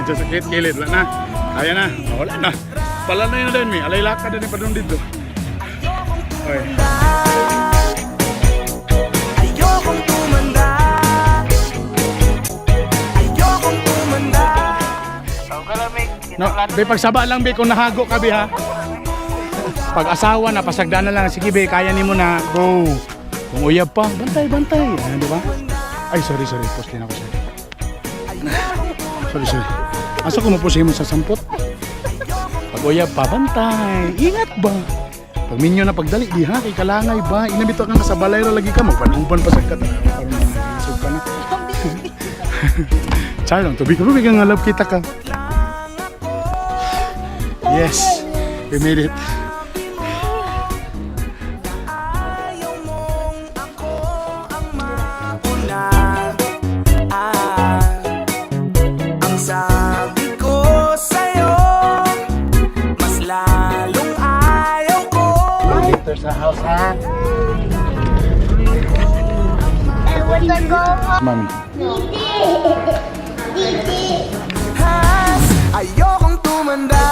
Diretso sakit, kilid. Wala na. Kaya na. Oh, wala na. Pala na yun din, mi. Alay lakad na din pa doon dito. Okay. Ayokong tumanda. Ayokong tumanda. No, be, pagsaba lang, be, kung nahago ka, be, ha. Pag asawa na, pasagda na lang. Sige, be, kaya nimo na. Go. Kung uyab pa, bantay, bantay. Ano, di ba? Ay, sorry, sorry. Post din ako, sorry. Sorry, sorry. Asa ko mapusin mo sa sampot? Pag uyab pa, bantay. Ingat ba? Pag minyo na pagdali, di ha, kay kalangay ba? Inabito kang kasabalay ra lagi ka, magpanuban pa sa kata. Parang isog ka na. Char lang, tubig ka, tubig nga love kita ka. Yes, we made it. Ayaw mong ako ang mauna. Ah, ang sabi ko sa'yo, mas lalong ayaw ko. Later sa house, ha? I want to go home. Mami. Didi. Didi. Has, ayokong tumanda.